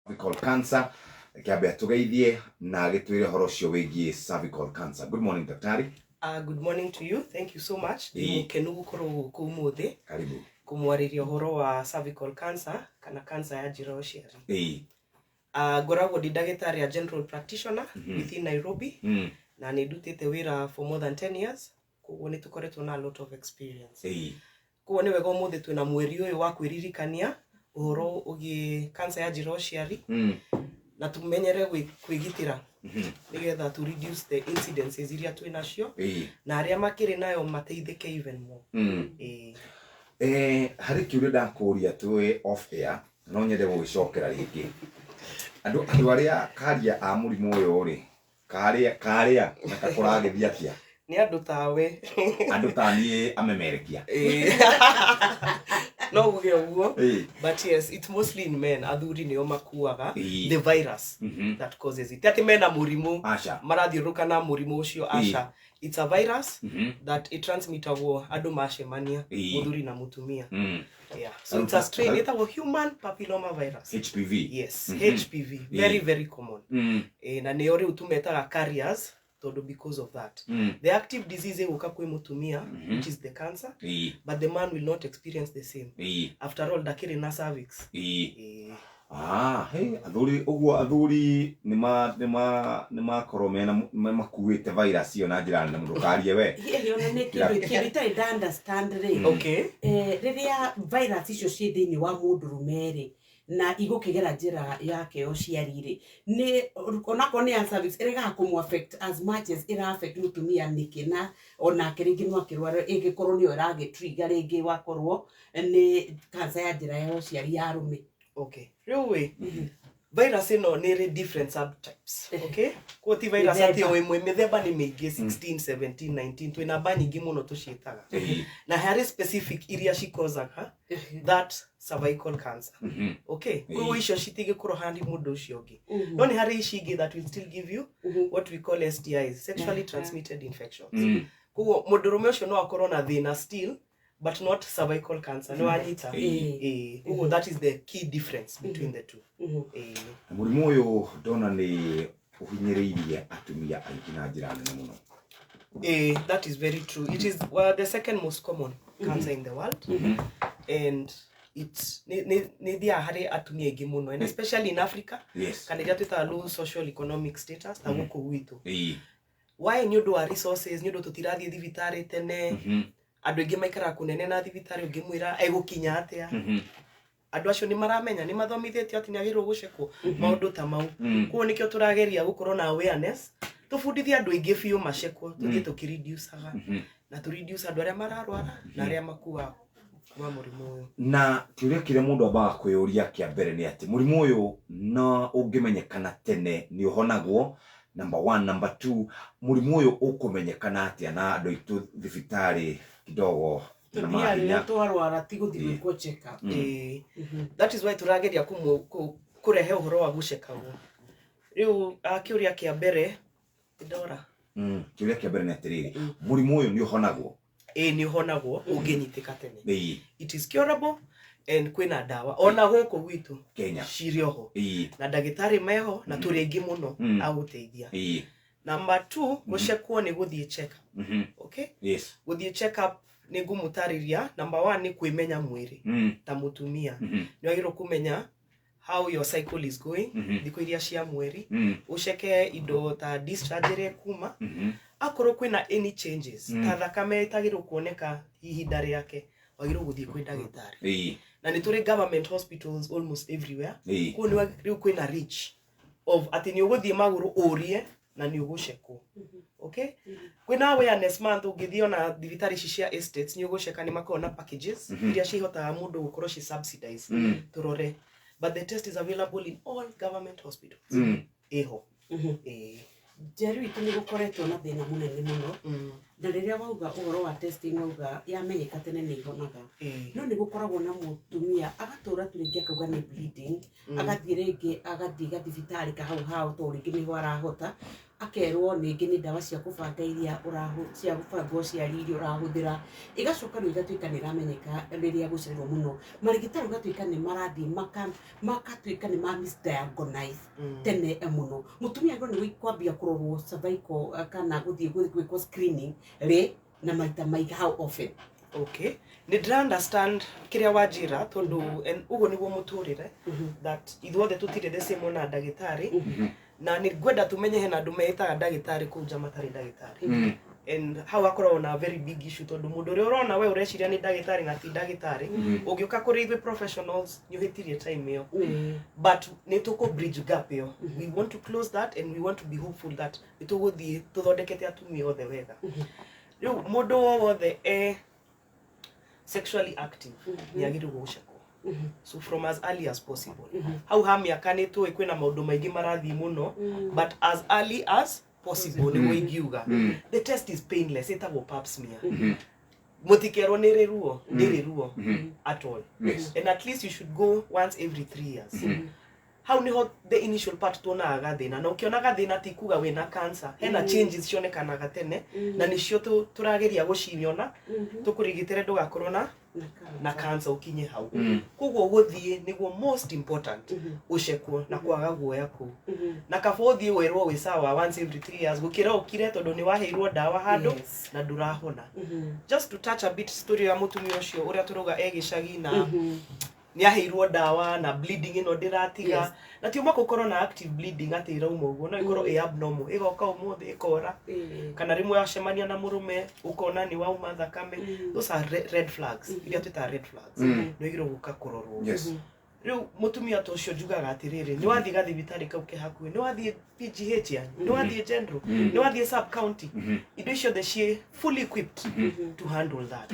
Cervical cancer. Kĩambe atũgeithie na agĩtwĩre ũhoro ũcio wĩgiĩ cervical cancer. Good morning, daktari. Good morning to you. Thank you so much. Ndĩ mũkenu gũkorwo gũkũ ũmũthĩ Karibu. Kũmwarĩria ũhoro wa cervical cancer kana cancer ya njĩra ya ũciari. Ngoragwo ndĩ ndagĩtarĩ ya general practitioner within Nairobi na nĩ ndutĩte wĩra for more than 10 years, koguo nĩ tũkoretwo na a lot of experience. Koguo nĩ wega ũmũthĩ twĩna mweri ũyũ wa kwĩririkania ũhoro ũgiĩ cancer ya njĩra ya ũciari na tũmenyere kwĩgitĩra nĩgetha to reduce the incidences iria twĩ nacio na arĩa makĩrĩ nayo mateithĩke even more. Ĩĩ. Harĩ kĩũria ndakũria twĩ off air, no nyende gũgĩcokera rĩngĩ. Andũ arĩa karia a mũrimũ ũyũ rĩ, karĩa karĩa na kakũragĩthiĩ atĩa? Nĩ andũ tawe. Andũ ta niĩ amemerekia. Ĩĩ. No uge ũguo. But yes, it's mostly in men. Athuri nĩo makuaga the virus that causes it. Ti atĩ mena mũrimũ Aca. Marathiũrũrũka na mũrimũ ũcio, aca. It's a virus that ĩtransmitagwo andũ macemania, mũthuri na mũtumia. Yeah. So it's a strain ĩtagwo human papilloma virus. HPV. Yes, HPV. Very, very common. Na nĩo rĩu tũmetaga carriers tondũ because of that. The active disease ĩgũka kwĩ mũtumia, which is the cancer, but the man will not experience the same. After all, ndakĩrĩ na cervix. Ah, hey, athuri ũguo athuri nĩma nĩma nĩmakorwo mena makuĩte virus ĩyo na njĩra nene mũno karie we. Hihi ona nĩ kĩndũ itarĩ nda understand rĩ, rĩrĩa virus icio ciĩ thĩinĩ wa mũndũrũme rĩ, na igũkĩgera njĩra yake ya ũciari rĩ, nĩ onakorwo nĩ ya cervix, ĩregaga kũmũ affect as much as ĩra affect mũtumia nĩkĩ? Na onake rĩngĩ no akĩrware ĩngĩkorwo nĩyo ĩragĩtrigger rĩngĩ wakorwo nĩ cancer ya njĩra ya ũciari ya arũme. Okay. Rĩu ĩ, virus ĩno nĩ ĩrĩ different subtypes. Okay? Koguo ti virus atĩ Mĩthemba. O ĩmwe, mĩthemba nĩ mĩingĩ, 16, 17, 19, twĩ namba nyingĩ mũno tũciĩtaga. Na harĩ specific iria cikozaga that cervical cancer. Okay? Koguo icio citingĩkorwo harĩ mũndũ ũcio ũngĩ. No nĩ harĩ ici ingĩ that will still give you what we call STIs, sexually transmitted infections. Koguo mũndũrũme ũcio no akorwo na thĩna still, but not cervical cancer. Nĩ wanyita? Ĩĩ. Ĩĩ. Koguo that is the key difference between the two. Ĩĩ. Na mũrimũ ũyũ ndona nĩ ũhinyĩrĩirie atumia aingĩ na njĩra nene mũno. That is very true. It is, well, the second most common cancer in the world, and it's nĩ thiaga harĩ atumia aingĩ mũno, and especially in Africa kana iria twĩtaga low social economic status ta gũkũ gwitũ. Why? Nĩ ũndũ wa resources, nĩ ũndũ tũtirathiĩ thibitarĩ tene. Andũ aingĩ maikaraga kũnene na thibitarĩ ũngĩmwĩra egũkinya atĩa. Andũ acio nĩ maramenya, nĩ mathomithĩtio atĩ nĩ agĩrĩirwo gũcekwo, maũndũ ta mau. Koguo nĩkĩo tũrageria gũkorwo na awareness, tũbundithie andũ aingĩ biũ macekwo, tũthiĩ tũkĩreducaga na tũreduce andũ arĩa mararwara na arĩa makuaga kuma mũrimũ ũyũ. Na kĩũria kĩrĩa mũndũ ambaga kwĩyũria kĩa mbere nĩ atĩ mũrimũ ũyũ no ũngĩmenyekana tene nĩ ũhonagwo, number one. Number two, mũrimũ ũyũ ũkũmenyekana atĩa na andũ aitũ thibitarĩ kidogo na tũthiaga mahinya? Rĩrĩa twarwara ti gũthiĩ gwĩkwo check up. Ĩĩ. That is why tũrageria kũrehe ũhoro wa gũcekagwo rĩu. Kĩũria kĩa mbere ndora. Kĩũria kĩa mbere nĩ atĩrĩrĩ, mũrimũ ũyũ nĩ ũhonagwo? Ĩĩ, nĩ ũhonagwo ũngĩnyitĩka tene. It is curable and kwĩna ndawa ona gũkũ gwitũ Kenya. Cirĩ oho na ndagĩtarĩ meho na tũrĩ aingĩ mũno a gũteithia. Number two, gũcekwo nĩ gũthiĩ check up. Okay? Gũthiĩ check up nĩ ngũmũtarĩria. Number one nĩ kwĩmenya mwĩrĩ ta mũtumia. Nĩ wagĩrĩirwo kũmenya how your cycle is going, thikũ iria cia mweri, ũceke indo ta discharge ĩrĩa ĩkuma, akorwo kwĩna any changes ta thakame ĩtagĩrĩirwo kuoneka ihinda rĩake, wagĩrĩirwo gũthiĩ kwĩ ndagĩtarĩ. Na nĩ tũrĩ government hospitals almost everywhere. Koguo rĩu kwĩna reach of atĩ nĩ ũgũthiĩ magũrũ ũrie na nĩ ũgũcekwo. Okay, kwĩna awareness month, ũngĩthiĩ ona thibitarĩ ici cia estates nĩ ũgũceka, nĩ makoragwo na packages iria cihotaga mũndũ gũkorwo ci subsidize tũrore, but the test is available in all government hospitals. Ĩho. Ĩĩ. Njeri witũ, nĩ gũkoretwo na thĩna mũnene mũno na rĩrĩa wauga ũhoro wa testing, wauga yamenyeka tene nĩ ihonaga, no nĩ gũkoragwo na mũtumia agatũra tu rĩngĩ akauga nĩ bleeding, agathiĩ rĩngĩ agathiĩ gathibitarĩ kahau hau tondũ rĩngĩ nĩho arahota. Akerwo ningĩ nĩ ndawa cia kũbanga iria cia kũbanga ũciari iria ũrahũthĩra, igacoka rĩu igatuĩka nĩ iramenyeka rĩrĩa gũcererwo mũno. Marigĩtarĩ ũgatuĩka nĩ marathiĩ makatuĩka nĩ ma misdiagnose tene mũno. Mũtumia agĩrĩirwo nĩ kwambia kũrorwo cervical kana gũthiĩ gwĩkwo screening rĩ na maita maingĩ, how often? Okay, nĩ ndĩra understand kĩrĩa wanjĩra, tondũ ũguo nĩguo mũtũrĩre, that ithuothe tũtirĩ the same, ona ndagĩtarĩ. Na nĩ ngwenda tũmenye hena andũ meĩtaga ndagĩtarĩ kũu nja matarĩ ndagĩtarĩ, and hau akoragwo na very big issue, tondũ mũndũ ũrĩa ũrona we ũreciria nĩ ndagĩtarĩ na ti ndagĩtarĩ, ũngĩũka kũrĩ ithuĩ professionals nĩ ũhĩtirie time ĩyo. But nĩ tũkũ bridge gap ĩyo. We want to close that and we want to be hopeful that nĩ tũgũthiĩ tũthondekete atumia othe wega. Rĩu mũndũ o wothe e sexually active nĩ agĩrĩirwo gũcekwo, so from as early as possible. Hau ha mĩaka nĩ tũĩ kwĩna maũndũ maingĩ marathiĩ mũno, but as early as possible nĩguo ingiuga. The test is painless, ĩtagwo pap smear. Mũtikerwo nĩ rĩ ruo, ndĩrĩ ruo at all. And at least you should go once every 3 years. Hau niho the initial part tuonaga gathĩna, na ũkĩona gathĩna ti kuga wĩna cancer. Hena changes cionekanaga tene na nĩcio tũrageria gũciona, tũkũrigitĩre ndũgakorwo na cancer ũkinye hau. Koguo gũthiĩ nĩguo most important, ũcekwo na kwaga guoya kũu, na kaba ũthiĩ wĩrwo wĩ sawa once every 3 years gũkĩra ũkire tondũ nĩ waheirwo ndawa handũ na ndũrahona. Just to touch a bit story ya mũtumia ũcio ũrĩa tũrauga e gĩcagi na nĩ aheirwo ndawa na bleeding ĩno ndĩratiga. Na ti ũmwe gũkorwo na active bleeding atĩ ĩrauma ũguo, no ĩkorwo ĩ abnormal, ĩgoka ũmũthĩ ĩkora, kana rĩmwe wacemania na mũrũme ũkona nĩ wauma thakame. Those are red flags, iria twĩtaga red flags. Nĩ wagĩrĩirwo gũka kũrorwo. Rĩu mũtumia ta ũcio njugaga atĩrĩrĩ, nĩ wathiĩ gathibitarĩ kau ke hakuhĩ, nĩ wathiĩ PGH yanyu, nĩ wathiĩ general, nĩ wathiĩ sub county, indo icio ciothe ciĩ fully equipped to handle that.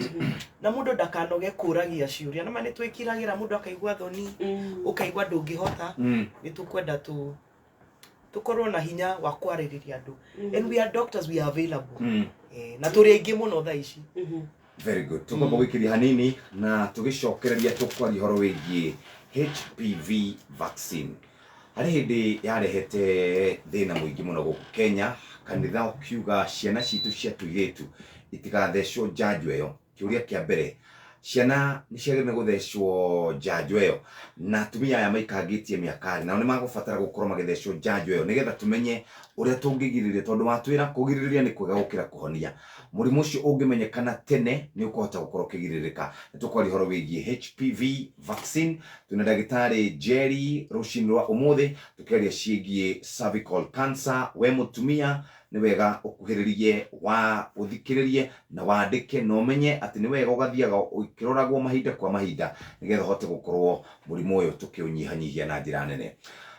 Na mũndũ ndakanoge kũragia ciũria, nama nĩ twĩkiragĩra, mũndũ akaigua thoni, ũkaigua ndũngĩhota. Nĩ tũkwenda tu tũkorwo na hinya wa kwarĩrĩria andũ, and we are doctors, we are available. Na tũrĩ aingĩ mũno thaa ici. Very good. Tũkwamba gwĩkĩria hanini na tũgĩcokereria tũkwaria ũhoro wĩgiĩ HPV vaccine. Harĩ hĩndĩ yarehete thĩna mũingĩ mũno gũkũ Kenya, kanitha ũkiuga ciana citũ cia tũirĩtu itigathecwo njanjo ĩyo. Kĩũria kĩa mbere, ciana nĩ ciagĩrĩire nĩ gũthecwo njanjo ĩyo? Na atumia aya maikangĩtie mĩaka rĩ, nao nĩ magũbatara gũkorwo magĩthecwo njanjo ĩyo, nĩgetha tũmenye ũrĩa tũngĩgirĩrĩria? Tondũ watwĩra kũgirĩrĩria nĩ kwega gũkĩra kũhonia. Mũrimũ ũcio ũngĩmenyekana tene nĩ ũkũhota gũkorwo ũkĩgirĩrĩka. Nĩ tũkwaria ũhoro wĩgiĩ HPV vaccine. Twĩna ndagĩtarĩ Jerry rũcinĩ rwa ũmũthĩ, tũkĩaria ciĩgiĩ cervical cancer. We mũtumia, nĩ wega ũkuhĩrĩrie wa ũthikĩrĩrie na wandĩke na ũmenye atĩ nĩ wega ũgathiaga ũkĩroragwo mahinda kwa mahinda, nĩgetha ũhote gũkorwo mũrimũ ũyũ tũkĩũnyihanyihia na njĩra nene.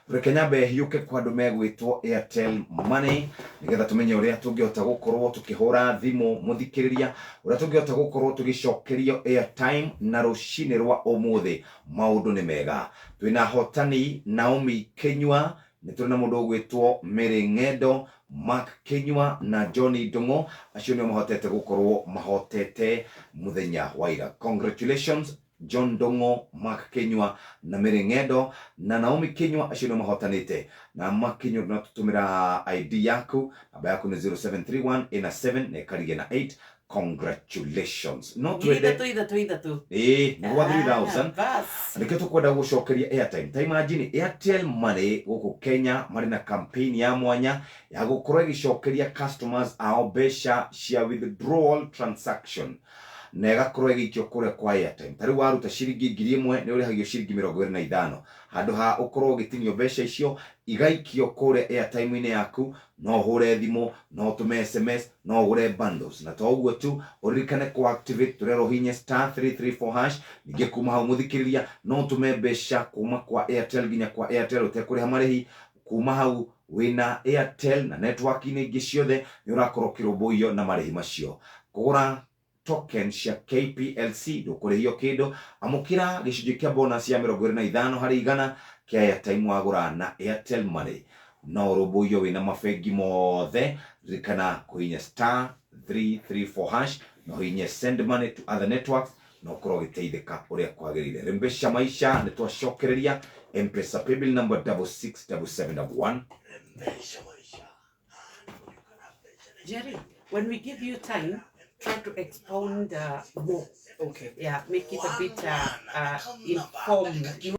Reke nyambe hiũke kwa andũ megwĩtwo Airtel Money, nĩgetha tũmenye ũrĩa tũngĩhota gũkorwo tũkĩhũra thimũ, mũthikĩrĩria, ũrĩa tũngĩhota gũkorwo tũgĩcokerio airtime. Na rũcinĩ rwa ũmũthĩ maũndũ nĩ mega, twĩna hotani Naomi Kenyua, nĩ tũrĩ na mũndũ ũgwĩtwo Mary Ng'endo, Mark Kenyua na Johnny Ndung'u. Acio nĩo mahotete gũkorwo mahotete mũthenya wa ira. Congratulations, John Ndung'u, Mark Kenyua na Mary Ng'endo na Naomi Kenyua, acio nĩo mahotanĩte. Na Mark Kenyua, ndũnatũtũmĩra ID yaku, namba yaku nĩ 0731 ĩna 7 na ĩkarigia na 8. Congratulations. No ngiri twende ithatũ ithatũ ithatũ. Ĩĩ, nĩ gwa 3000. Bas. Nĩkĩo tũkwenda gũcokeria airtime. Ta imagine, Airtel Money gũkũ Kenya marĩ na campaign ya mwanya ya gũkorwo ĩgĩcokeria customers ao mbeca cia withdrawal transaction, na ĩgakorwo ĩgĩikio kũrĩa kwa airtime. Ta rĩu waruta ciringi 1000, nĩ ũrĩhagio ciringi 25. Handũ ha ũkorwo ũgĩtinio mbeca icio, igaikio kũrĩa airtime-inĩ yaku. No ũhũre thimũ, no ũtũme SMS, no ũgũre bundles. Na to ũguo tu, ũririkane ku activate tũrerwo hinya *334#. Ningĩ kuma hau, mũthikĩrĩria, no ũtũme mbeca kuma kwa Airtel nginya kwa Airtel ũtekũrĩha marĩhi. Kuma hau wĩna Airtel na network-inĩ ingĩ ciothe nĩ ũrakorwo ũkĩrũmbũiyo na marĩhi macio. Kũgũra token cia KPLC ndũkũrĩhio kĩndũ. Amũkĩra gĩcunjĩ kĩa bonus ya 25% kĩa airtime wagũra na Airtel Money. No ũrũmbũiyo wĩna mabengi mothe. Ririkana kũhihinya *334#, na ũhihinye send money to other networks, na ũkorwo ũgĩteithĩka ũrĩa kwagĩrĩire. Rembesha maisha, nĩ twacokereria M-Pesa paybill number 667711. Rembesha maisha. Jerry, when we give you time, try to expound more. Okay. Yeah, make it a bit informed. You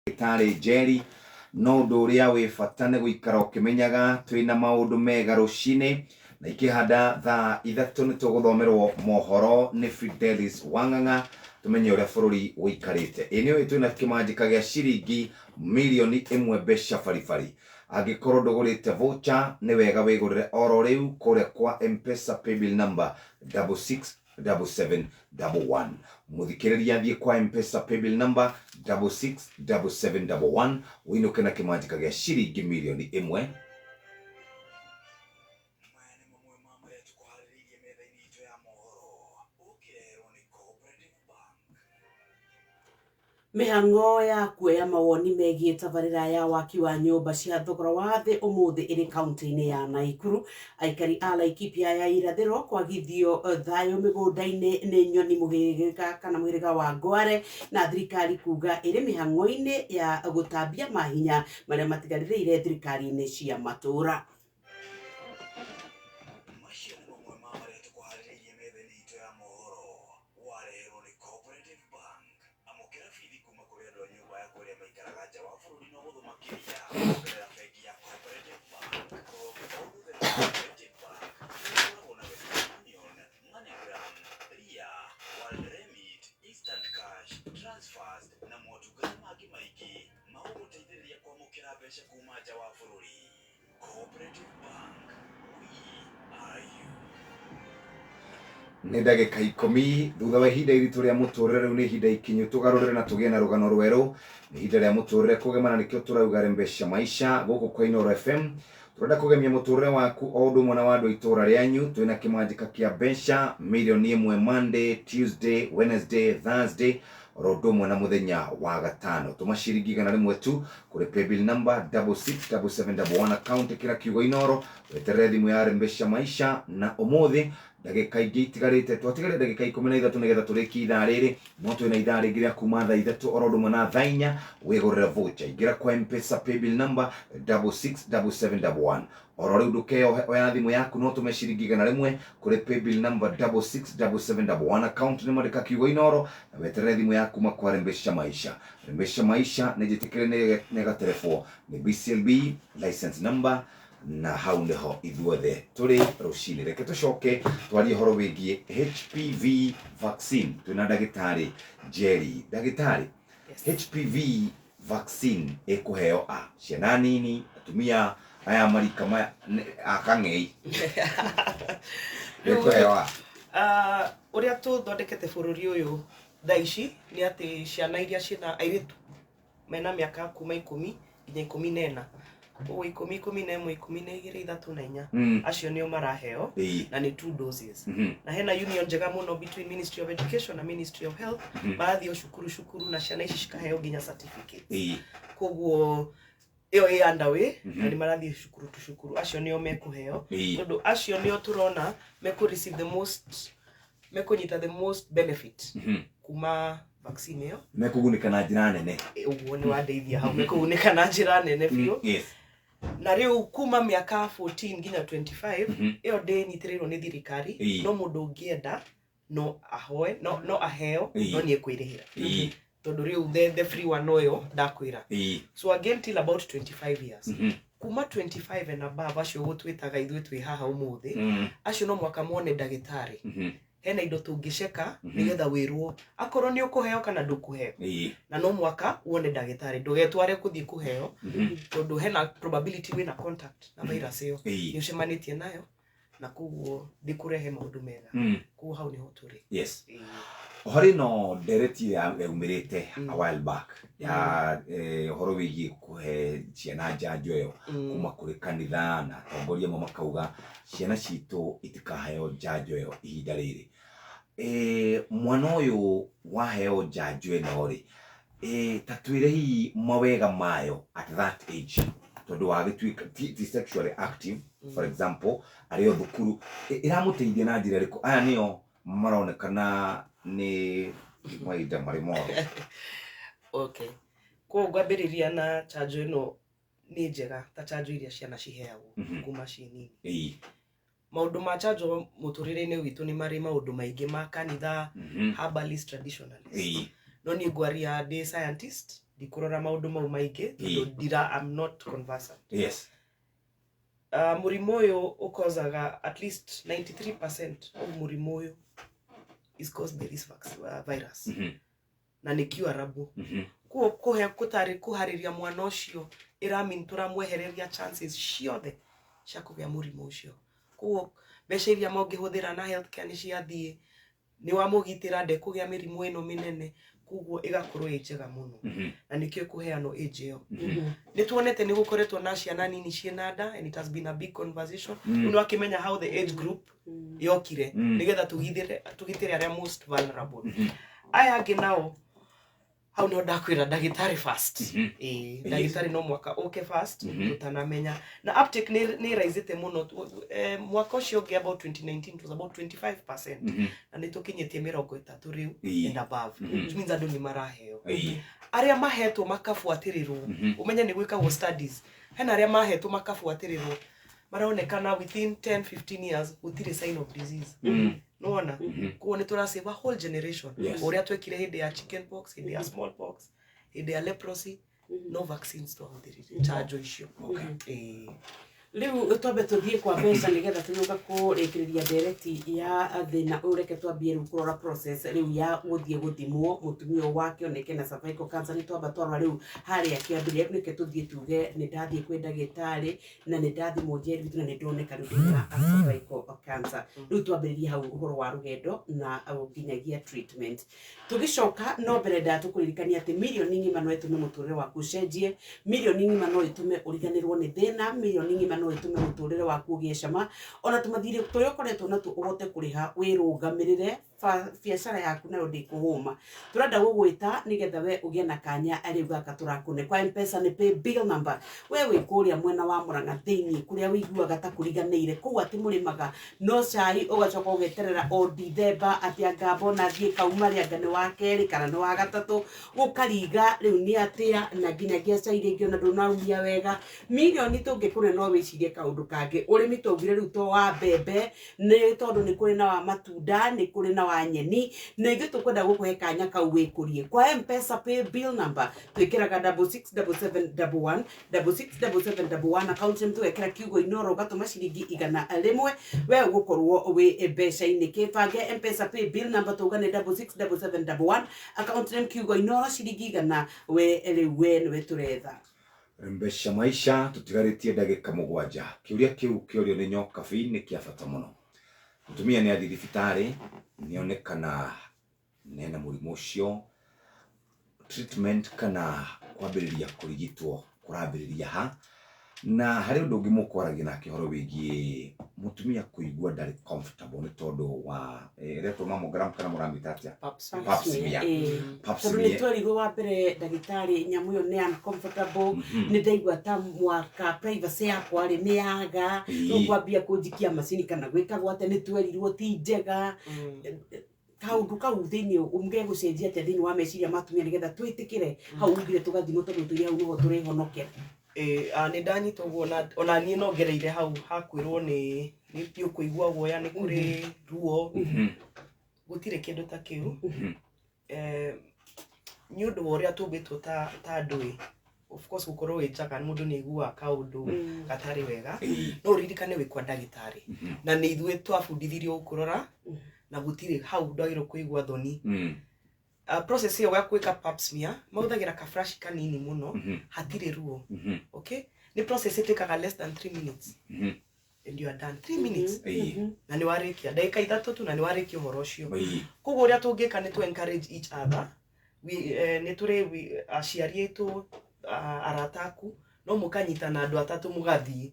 Ndagĩtarĩ Njeri no ũndũ ũrĩa wĩ bata nĩ gũikara ũkĩmenyaga twĩna maũndũ mega rũcinĩ na ikĩhanda thaa 3 nĩ tũgũthomerwo mohoro nĩ Fidelis Wang'ang'a tumenye ũrĩa bũrũri ũikarĩte. Ĩ nĩũĩ twĩna kĩmanjĩka gĩa ciringi 1,000,000 mbeca baribari. Angĩkorwo ndũgũrĩte voucher nĩ wega wĩgũrĩre oro rĩu kũrĩa kwa M-Pesa paybill number 667711. Muthikĩrĩria thiĩ kwa M-Pesa paybill number 667711 ũinũke na kĩmanjĩka gĩa ciringi 1,000,000. Mĩhang'o ya kuoya mawoni megiĩ tabarĩra ya waki wa nyũmba cia thogora wa thĩ ũmũthĩ ĩrĩ kaunti-inĩ ya Naikuru. Aikari a Laikipia ya irathĩro kwagithio thayũ mĩgũnda-inĩ nĩ nyoni mũhĩrĩga kana mũhĩrĩga wa Ngware, na thirikari kuga ĩrĩ mĩhang'o-inĩ ya gũtambia mahinya marĩa matigarĩrĩire thirikari-inĩ cia matũũra. Macio nĩ mamwe ma marĩa tũkũharĩrĩirie metha-inĩ itũ ya mohoro. Wareherwo nĩ Cooperative Bank. Amũkĩra bithi kuma kũrĩ andũ a nyũmba yaku arĩa maikaraga nja wa bũrũri na ũhũthũ makĩria kũgerera bengi ya Cooperative Bank. Rũhonge o ruothe rwa Cooperative Bank nĩ rũkoragwo na Western Union, MoneyGram, Ria, World Remit, Instant Cash, Transfers na motungata mangĩ maingĩ ma gũgũteithĩrĩria kwamũkĩra mbeca kuma nja wa bũrũri. Cooperative Bank, we are you. Nĩ ndagĩka 10 thutha wa ihinda iritũ rĩa mũtũrĩre. Rĩu nĩ ihinda ikinyu tũgarũrĩre na tũgĩe na rũgano rwerũ. Nĩ ihinda rĩa mũtũrĩre kũgemana, nĩkĩo tũrauga Rembesha Maisha gũkũ kwa Inooro FM. Tũrenda kũgemia mũtũrĩre waku o ũndũ ũmwe na wa andũ a itũũra rĩanyu. Twĩna kĩmanjĩka kĩa mbeca 1 million Monday, Tuesday, Wednesday, Thursday oro ũndũ ũmwe na mũthenya wa gatano. Tũma ciringi 100 tu kũrĩ paybill number 667711, account ĩkĩra kiugo Inooro, weterere thimũ ya Rembesha Maisha. Na ũmũthĩ ndagĩka ingĩ itigarĩte, twatigaria ndagĩka 13 nĩgetha tũrĩkie ithaa rĩrĩ, no twĩna ithaa rĩngĩ rĩa kuma thaa 3 oro ũndũ ũmwe na thaa 4. Wĩgũrĩre voucher, ingĩra kwa Mpesa paybill number 667711 oro rĩu. Ndũkeyohe, oya thimũ yaku no tũme ciringi 100 kũrĩ paybill number 667711, account nĩ mandĩka kiugo Inooro na weterere thimũ yaku makwa Rembesha Maisha. Rembesha Maisha nĩ njĩtĩkĩre nĩ gaterebwo nĩ BCLB license number, na hau nĩho ithuothe tũrĩ rũcinĩ. Reke tũcoke twarie ũhoro wĩgiĩ HPV vaccine. Twĩna ndagĩtarĩ Jerry. Ndagĩtarĩ, HPV vaccine ĩkũheo a ciana nini, atumia aya marika maya a kang'ei, ĩkũheo a? Ũrĩa tũthondekete bũrũri ũyũ thaa ici nĩ atĩ ciana iria ciĩna airĩtu mena mĩaka kuma 10 nginya 14, koguo 10, 11, 12, 3 na 4, acio nĩo maraheo, na nĩ two doses. Na hena union njega mũno between Ministry of Education na Ministry of Health. Marathiĩ o cukuru cukuru na ciana ici cikaheo nginya certificates. Koguo ĩyo ĩ underway, na nĩ marathiĩ cukuru tu cukuru. Acio nĩo mekũheo, tondũ acio nĩo tũrona mekũ receive the most, mekũnyita the most benefit kuma vaccine ĩyo. Mekũgunĩka na njĩra nene. Ũguo nĩ wandeithia hau, mekũgunĩka na njĩra nene biũ. Na rĩu kuma mĩaka 14 nginya 25, ĩyo ndĩnyitĩrĩirwo nĩ thirikari. No mũndũ ũngĩenda no ahoe, no aheo, no nĩ ekwĩrĩhĩra, tondũ rĩu the free one noyo ndakwĩra. So again, till about 25 years, kuma 25 and above, acio gũtwĩtaga ithuĩ twĩ haha ũmũthĩ, acio no mwaka mone ndagĩtarĩ. Hena indo tũngĩceka nĩgetha wĩrwo akorwo nĩ ũkũheo kana ndũkũheo. Na no mwaka wone ndagĩtarĩ, ndũgetware kũthiĩ kũheo, tondũ hena probability wĩna contact na virus ĩyo, nĩ ũcemanĩtie nayo na koguo ndĩkũrehe maũndũ mega. Koguo hau nĩho tũrĩ. Ũhoro ĩno ndereti yaumĩrĩte a while back ya ũhoro wĩgiĩ kũhe ciana njanjo ĩyo, kuma kũrĩ kanitha na atongoria amwe makauga ciana citũ itikaheo njanjo ĩyo ihinda rĩrĩ. Mwana ũyũ waheo njanjo ĩno rĩ, ta twĩre hihi mawega mayo at that age, tondũ wagĩtuĩka ti sexually active, for example arĩ o thukuru, ĩramũteithia na njĩra ĩrĩkũ? Aya nĩo maronekana nĩ mahinda marĩ moro. Okay, koguo ngwambĩrĩria na chanjo ĩno nĩ njega ta chanjo iria ciana ciheagwo kuma ciĩ nini. Maũndũ ma chanjo mũtũrĩre-inĩ witũ nĩ marĩ maũndũ maingĩ ma kanitha, herbalist, traditionalist. No niĩ ngwaria ndĩ scientist, ndikũrora maũndũ mau maingĩ tondũ ndira, I'm not conversant. Mũrimũ ũyũ ũkozaga at least 93% of mũrimũ ũyũ is caused by this virus, na nĩ curable. Koguo kũhe kũtarĩ kũharĩria mwana ũcio ĩramean tũramwehereria chances ciothe cia kũgĩa mũrimũ ũcio. Koguo mbeca iria mangĩhũthĩra na healthcare nĩ ciathiĩ, nĩ wamũgitĩra ndekũgĩa mĩrimũ ĩno mĩnene. Koguo ĩgakorwo ĩ njega mũno, na nĩkĩo ĩkũheanwo age ĩyo. Nĩ tuonete nĩ gũkoretwo na ciana nini ciĩna nda, and it has been a big conversation. Rĩu nĩ wakĩmenya how the age group yokire, nĩgetha tũgitĩre arĩa most vulnerable. Aya angĩ nao Hau no ndakwĩra ndagĩtarĩ first. Ĩĩ, ndagĩtarĩ no mwaka ũke first tũtanamenya. Na uptake nĩ ĩraicĩte mũno. Mwaka ũcio ũngĩ, about 2019, it was about 25%, na nĩ tũkinyĩtie 30 rĩu and above, which means andũ nĩ maraheo. Arĩa mahetwo makabuatĩrĩrwo, ũmenye nĩ gwĩkagwo studies, hena arĩa mahetwo makabuatĩrĩrwo, maronekana within 10 15 years gũtirĩ sign of disease. Nĩwona? Koguo nĩ tũrasave a whole generation. Ũrĩa twekire hĩndĩ ya chicken pox, hĩndĩ ya small pox, hĩndĩ ya leprosy, no vaccines twahũthĩrire, njanjo icio. Ĩĩ. Rĩu twambe tũthiĩ kwa mbeca nĩgetha tũgĩũka kũrĩkĩrĩria ndereti ya thĩna ũyũ. Reke twambie rĩu kũrora process rĩu ya gũthiĩ gũthimwo mũtumia ũyũ wakĩoneke na cervical cancer. Nĩ twamba twarora rĩu harĩa kĩambĩrĩria. Rĩu reke tũthiĩ tuge nĩ ndathiĩ kwĩ ndagĩtarĩ na nĩ ndathimwo njerigitwo na nĩ ndoneka rĩu ndĩna cervical cancer. Rĩu twambĩrĩrie hau ũhoro wa rũgendo na nginyagia treatment. Tũgĩcoka no mbere nda tũkũririkania atĩ mirioni ng'ima no ĩtũme mũtũrĩre waku ũcenjie, mirioni ng'ima no ĩtũme ũriganĩrwo nĩ thĩna, mirioni ng'ima no ĩtũme mũtũrĩre waku ũgĩe cama, ona tũmathirĩ tũrĩa ũkoretwo natuo ũhote kũrĩha, wĩrũgamĩrĩre biacara yaku nayo ndĩkũhũma. Tũrenda gũgwĩta nĩgetha we ũgĩe na kanya rĩu gaka tũrakũne kwa Mpesa, nĩ pay bill number. We wĩ kũrĩa mwena wa Mũrang'a thĩinĩ kũrĩa wĩiguaga ta kũriganĩire kũu atĩ mũrĩmaga no cai, ũgacoka ũgeterera o Dithemba atĩ anga mbona thiĩ kauma rĩ, anga nĩ wa kerĩ kana nĩ wa gatatũ, gũkariga rĩu nĩ atĩa, na nginyagia cai rĩngĩ ona ndũnaumia wega. Mirioni tũngĩkũne no wĩcirie kaũndũ kangĩ. Ũrĩmi twaugire rĩu to wa mbembe, nĩ tondũ nĩ kũrĩ na wa matunda, nĩ kũrĩ na wa nyeni, na ithuĩ tũkwenda gũkũhe kanya kau wĩkũrie. Kwa Mpesa pay bill number twĩkĩraga 667711, 667711, account name tũgekĩra kiugo Inoro, ũgatũma ciringi 100, we ũgũkorwo wĩ mbeca-inĩ kĩbange. Mpesa pay bill number tauga nĩ 667711, account name kiugo Inoro, ciringi 100, we rĩu we nĩwe tũretha. Mbeca maisha, tũtigarĩtie ndagĩka 7. Kĩũria kĩu kĩorio nĩ Nyokabi nĩ kĩa bata mũno. Mũtumia nĩ athiĩ thibitarĩ, nĩonekana nena mũrimũ ũcio, treatment kana kwambĩrĩria kũrigitwo kũrambĩrĩria ha? Na harĩ ũndũ ũngĩ mũkwaragia nake ũhoro wĩgiĩ mũtumia kũigua ndarĩ comfortable nĩ tondũ wa ĩretwo mammogram kana mũramĩta atĩa? Pap smear. Pap smear. Pap Tondũ nĩ smear. twerirwo wa mbere ndagĩtarĩ nyamũ ĩyo nĩ uncomfortable, nĩ ndaigua ta mwaka privacy yakwa rĩ nĩ yaga, rĩu kwambia kũnjikia macini kana gwĩkagwo atĩa, nĩ twerirwo ti njega. Kaũndũ kau thĩinĩ ũngegũcenjia atĩa thĩinĩ wa meciria ma atumia nĩgetha twĩtĩkĩre hau ugire tũgathimwo, tondũ tũire hau nĩho tũrĩhonokera? Ĩĩ, nĩ ndanyita ũguo na ona niĩ no ngereire hau hakwĩrwo nĩ ũkũigua guoya, nĩ kũrĩ ruo. Gũtirĩ kĩndũ ta kĩu. Nĩ ũndũ wa ũrĩa tũmbĩtwo ta andũ ĩ, of course gũkorwo wĩ njaga mũndũ nĩ aiguaga kaũndũ gatarĩ wega. No ũririkane wĩ kwa ndagĩtarĩ na nĩ ithuĩ twabundithirio gũkũrora na gũtirĩ hau ndwagĩrĩirwo kũigua thoni. Process ĩyo ya gwĩka pap smear, mahũthagĩra kaburaci kanini mũno, hatirĩ ruo. Okay, nĩ process ĩtĩkaga less than 3 minutes and you are done. 3 minutes na nĩ warĩkia, ndagĩka 3 tu na nĩ warĩkia ũhoro ũcio. Koguo ũrĩa tũngĩka nĩ to encourage each other. Nĩ tũrĩ aciari aitũ, arata aku, no mũkanyitana andũ atatũ mũgathiĩ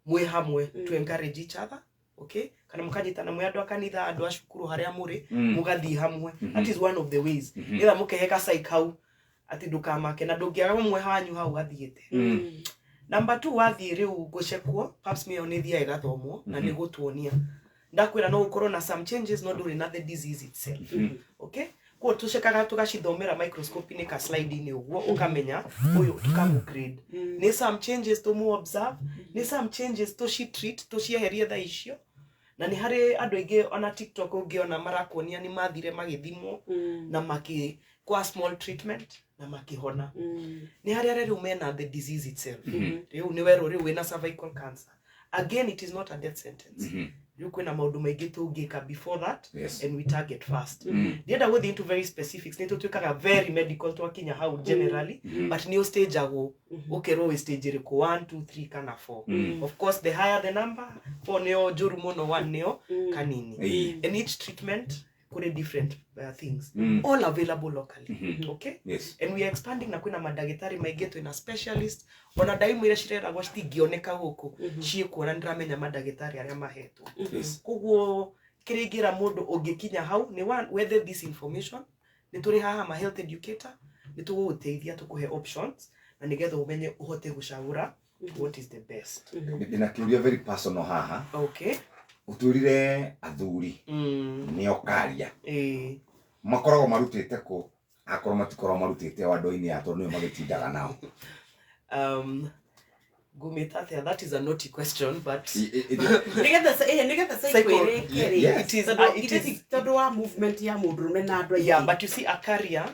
mwĩ hamwe to encourage each other, okay? Kana mũkanyitana mwĩ andũ a kanitha, andũ a cukuru harĩa mũrĩ, mũgathiĩ hamwe. That is one of the ways nĩgetha mũkehe gacai kau atĩ ndũkamake na ndũngĩaga ũmwe wanyu hau athiĩte. Number two, wathiĩ rĩu gũcekwo, pap smear ĩyo nĩ ĩthiaga ĩgathomwo na nĩ gũtuonia. Ndakwĩra no gũkorwo na some changes, no ndũrĩ na the disease itself, okay? Koguo tũcekaga tũgacithomera microscope-inĩ ka slide-inĩ ũguo, ũkamenya ũyũ tũkamũ grade, nĩ some changes tũmũ observe, nĩ some changes tũci treat, tũcieherie thaa icio. Na nĩ harĩ andũ aingĩ ona TikTok ũngĩona marakuonia nĩ mathire magĩthimwo na makĩ kwa small treatment na makĩhona. Nĩ harĩ arĩa rĩu mena the disease itself, rĩu nĩ werwo rĩu wĩna cervical cancer. Again, it is not a death sentence. Rĩu kwĩna maũndũ maingĩ tũngĩka before that and we target fast. Ndienda gũthiĩ into very specifics, nĩ tũtuĩkaga very medical twakinya hau generally, but nĩ ũstageagwo, ũkerwo wĩ stage ĩrĩkũ, 1, 2, 3 kana 4. Of course the higher the number, 4 nĩyo njũru mũno, 1 nĩyo kanini. And each treatment kũrĩ different things, all available locally. Okay? Yes. And we are expanding na kwĩna mandagĩtarĩ maingĩ, twĩna specialist, ona ndaimũ iria cireragwo citingĩoneka gũkũ ciĩkuo, na nĩndĩramenya mandagĩtarĩ arĩa mahetwo. Koguo kĩrĩa ingĩra mũndũ ũngĩkinya hau nĩ one, wethe this information. Nĩ tũrĩ haha ma health educator, nĩ tũgũgũteithia tũkũhe options na nĩgetha ũmenye ũhote gũcagũra what is the best. Ndĩna kĩũria very personal haha. Okay. Ũtwĩrire athuri nĩo karia. Makoragwo marutĩte kũ akorwo matikoragwo marutĩte o andũ-inĩ aya tondũ nĩo magĩtindaga nao. Ngumĩte atĩa? That is a naughty question, but Nĩgetha cycle ĩrĩke rĩ. It is Tondũ tondũ wa movement ya mũndũrũme na andũ aingĩ. Yeah, but you see a carrier,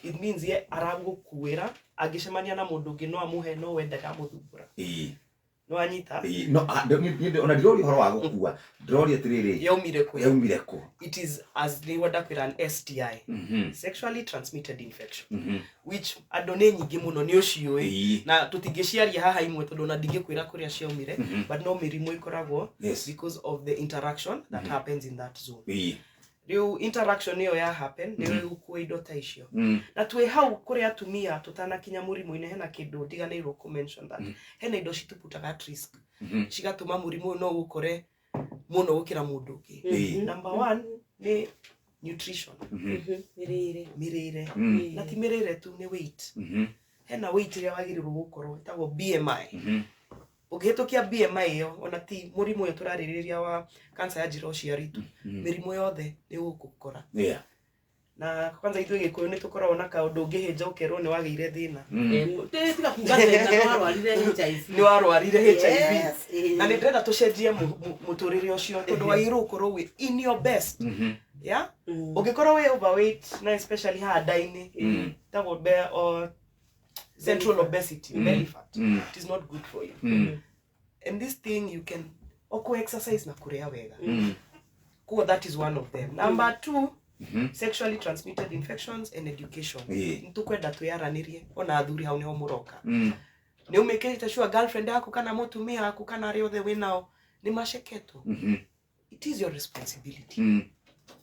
it means ye aragũkuĩra, angĩcemania na mũndũ ũngĩ no amũhe, no we ndakamũthumbũra. No anyita? No, ona ndiroria ũhoro wa gũkua, ndĩroria atĩrĩrĩ, yaumire kũ? Yaumire kũ? It is, as nĩ ndakwĩra, an STI, sexually transmitted infection, which andũ nĩ nyingĩ mũno nĩ ũciũĩ. Na tũtingĩciaria haha imwe tondũ ona ndingĩkwĩra kũrĩa ciaumire, but no mĩrimũ ĩkoragwo because of the interaction that happens in that zone. Rĩu interaction ĩyo ya happen nĩyo ĩgũkua indo ta icio. Na twĩ hau kũrĩ atumia, tũtanakinya mũrimũ-inĩ, hena kĩndũ ndiganĩirwo kũ mention that hena indo citũputaga at risk, cigatũma mũrimũ ũyũ no ũgũkore mũno gũkĩra mũndũ ũngĩ. Number one nĩ nutrition. Mĩrĩre. Mĩrĩre. Na ti mĩrĩre tu, nĩ weight. Hena weight ĩrĩa wagĩrĩirwo gũkorwo ĩtagwo BMI. Ũngĩhĩtũkia BMI ĩyo, ona ti mũrimũ ũyũ tũrarĩrĩria wa cancer ya njĩra ũciari tu, mĩrimũ yothe nĩ ũgũkora. Na kwanza ithuĩ Gĩkũyũ nĩ tũkoragwo na kaũndũ, ũngĩhĩnja ũkerwo nĩ wagĩire thĩna. Tiga kuga thĩna, nĩ warwarire HIV. Nĩ warwarire HIV. Yes, Na nĩ ndĩrenda tũcenjie mũtũrĩre ũcio, tondũ wagĩrĩirwo gũkorwo wĩ in your best. Yeah? Ũngĩkorwo wĩ overweight, na especially haha nda-inĩ, ĩtagwo or central obesity, belly fat. It is not good for you. And this thing you can oko exercise na kũrĩa wega. Koguo that is one of them. Number two, sexually transmitted infections and education. Nĩ tũkwenda twĩyaranĩrie ona athuri, hau nĩho mũroka. Nĩ ũmĩkĩrĩte sure girlfriend yaku kana mũtumia waku kana arĩa othe wĩnao nĩ maceketwo? It is your responsibility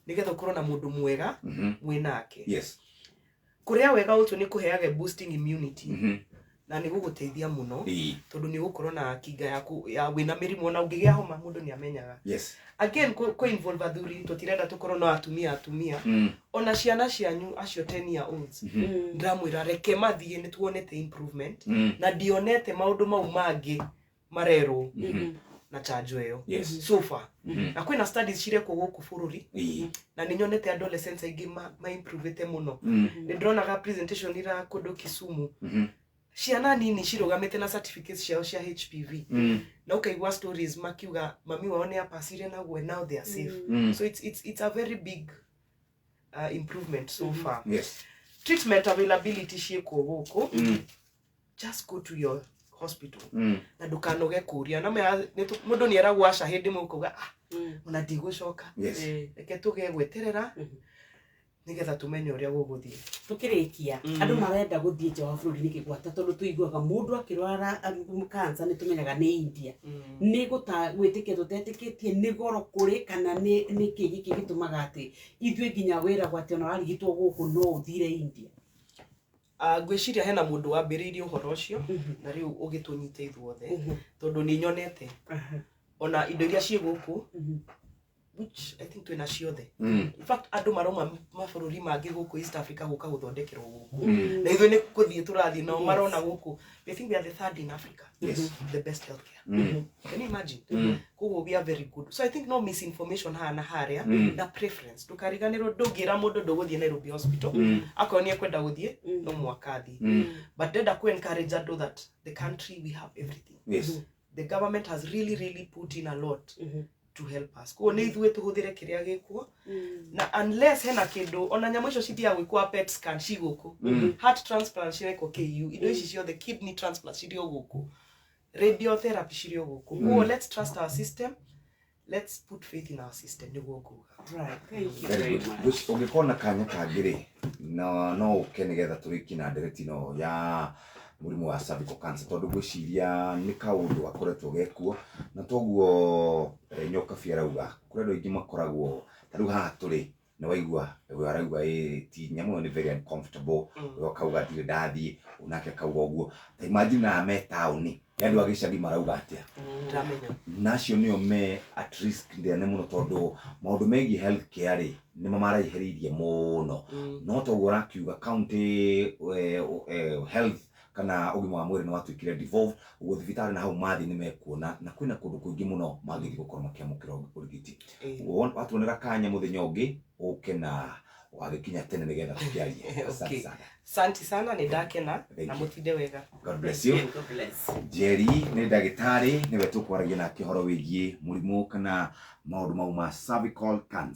nĩgetha ũkorwo na mũndũ mwega mwĩnake. Kũrĩa wega ũcio nĩ kũheaga boosting immunity na nĩ gũgũteithia mũno, tondũ nĩ ũgũkorwo na kinga yaku ya wĩna mĩrimũ, ona ũngĩgĩa homa mũndũ nĩ amenyaga. Again, kũ involve athuri, tũtirenda tũkorwo no atumia atumia. Ona ciana cianyu acio 10 year olds, ndĩramwĩra reke mathiĩ, nĩ tuonete improvement na ndionete maũndũ mau mangĩ marerwo na chanjo ĩyo so far. Na kwĩna studies cirekwo gũkũ bũrũri na nĩ nyonete adolescents aingĩ ma improvete mũno. Nĩ ndĩronaga presentation ira kũndũ Kisumu, ciana nini cirũgamĩte na certificates ciao cia HPV, na ũkaigua stories makiuga mami wao nĩ apacire naguo and now they are safe. So it's a very big improvement so far. Treatment availability ciĩkuo gũkũ. Just go to your hospital na ndũkanoge kũria na mũndũ nĩ eragwo aca hĩndĩ ĩmwe ũkauga, "Ah, ona ndigũcoka." Reke tũge gweterera nĩgetha tũmenye ũrĩa gũgũthiĩ. Tukĩrĩkia, andũ marenda gũthiĩ nja wa bũrũri nĩkĩ gwata? Tondũ tũiguaga mũndũ akĩrwara cancer nĩ tũmenyaga nĩ India. Nĩ gũta gwĩtĩkia tũtetĩkĩtie, nĩ goro kũrĩ, kana nĩ kĩ gĩkĩ gĩtũmaga atĩ ithuĩ nginya wĩragwo atĩ ona warigitwo gũkũ no ũthire India? Ah, ngwĩciria hena mũndũ wambĩrĩirie ũhoro ũcio na rĩu ũgĩtũnyita ithuothe, tondũ nĩ nyonete ona indo iria ciĩ gũkũ, which I think twĩna ciothe. In fact, andũ marauma mabũrũri mangĩ gũkũ East Africa gũka gũthondekerwo gũkũ, na ithuĩ nĩ gũthiĩ tũrathiĩ nao. Marona gũkũ, I think we are the third in Africa, the best healthcare. Can you imagine? Koguo we are very good, so I think no misinformation haha na harĩa na preference. Ndũkariganĩrwo, ndũngĩra mũndũ ndũgũthiĩ Nairobi Hospital. Akorwo nĩ ekwenda gũthiĩ, no mwaka athiĩ, but ndenda ku encourage andũ that the country, we have everything. The government has really really put in a lot to help us. Koguo nĩ ithuĩ tũhũthĩre kĩrĩa gĩkuo, na unless hena kĩndũ, ona nyamũ icio cithiaga gwĩkwo PET scan ci gũkũ, heart transplant cirekwo KU, indo ici ciothe, kidney transplant cirĩ o gũkũ, radiotherapy cirĩ o gũkũ. Koguo let's trust our system, let's put faith in our system, nĩguo nguga. Right. Thank you Very very good. much. Ũngĩkorwo na kanya kangĩ rĩ, no ũke nĩgetha tũrĩkie na ndereti ĩno ya mũrimũ wa cervical cancer, tondũ ngwĩciria nĩ kaũndũ gakoretwo gekuo, na toguo Nyokabi arauga kũrĩ andũ aingĩ makoragwo ta rĩu haha tũrĩ, nĩ waigua we arauga ĩ ti nyamũ ĩyo nĩ very uncomfortable. We ũkauga ndirĩ ndathiĩ, nake akauga ũguo. Ta imagine aya me taũni. Nĩ andũ a gĩcagi marauga atĩa? Ndĩramenya. Na acio nĩo me at risk ndene mũno, tondũ maũndũ megiĩ health care rĩ, nĩ mamaraihĩrĩirie mũno. No toguo ũrakiuga county health kana ũgima wa mwĩrĩ nĩ watuĩkire devolved, ũguo thibitarĩ na hau mathiĩ nĩ mekuona, na kwĩna kũndũ kũingĩ mũno mangĩthiĩ gũkorwo makĩamũkĩra ũrigiti. Watuonera kanya mũthenya ũngĩ ũke na wagĩkinya tene nĩgetha tũkĩarie. Asante sana. Asante sana, nĩ ndakena. Thank Na you. mũtinde wega. God bless you. God bless. Njeri nĩ ndagĩtarĩ, nĩwe tũkwaragia nake ũhoro wĩgiĩ mũrimũ kana maũndũ mau ma cervical cancer.